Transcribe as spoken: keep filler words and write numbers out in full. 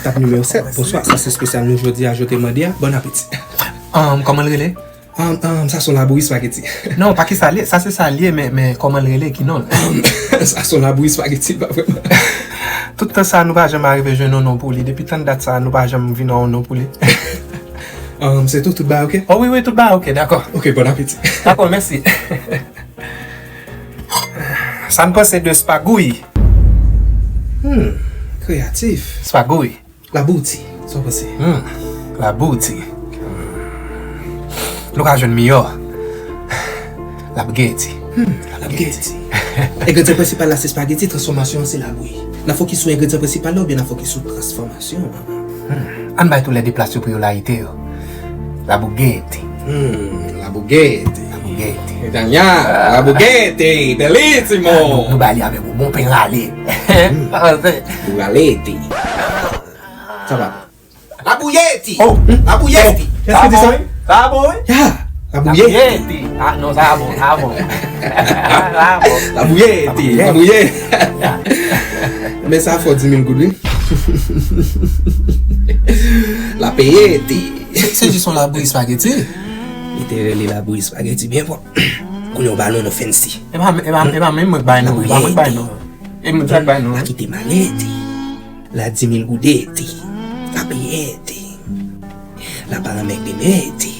Tab nimewo sèt, bonswa, sa se espesyal nou jodi a, je te mande a, bon apeti. Um, kòman l rele? Um, um, sa se yon labouyi spageti. Non, pa ki sa l ye, sa se sa l ye, men, men kòman l rele, ki non l? Sa se yon labouyi spageti, pa vrèman. Tout tan sa nou pa janm arive jwenn yon non pou li. Depi tann dat sa nou pa janm vin yon non pou li. Um, se tou, tout bagay oke? Oh wi, wi, tout bagay oke, dakò. Oke, bon apeti. Dakò, mèsi. Sa n panse de spagouy? Hmm, kreyatif. Spagouy. Labouti, sa w panse? Hmm, labouti. Nou ka jwenn miyò. Labgeti. Labgeti. Engredyan prensipal la se spageti, transfòmasyon an se labouyi. N a fokis sou engredyan prensipal la oubyen n a fokis sou transfòmasyon an? Ann bay tou lè de plas yo priyorite yo. Labougeti. Hmm, labougeti. Labougeti. Italian, labougeti, bellissimo. Nou bay li avèk yon bon pen rale. Sa panse? Bouraleti. Sa va. Labouyeti. Oh. Labouyeti. Sa bon, wi? Sa bon, wi? Ya. Labouyeti. Labouyeti. Ah, non, sa bon, sa bon. Sa bon. Labouyeti. Labouyeti. Men sa fò di mil goud, wi. Lapeyeti. Se jis yon labouyi spageti. Li te rele labouyi spageti byen pwòp. Kounye yon balon nou fancy. E pa, e pa, e pa menm mwen k bay nou, e pa mwen k bay nou. E mwen sa k bay nou. La kite maleti. La di mil goudeti. La peyeti. La palamèk de meti.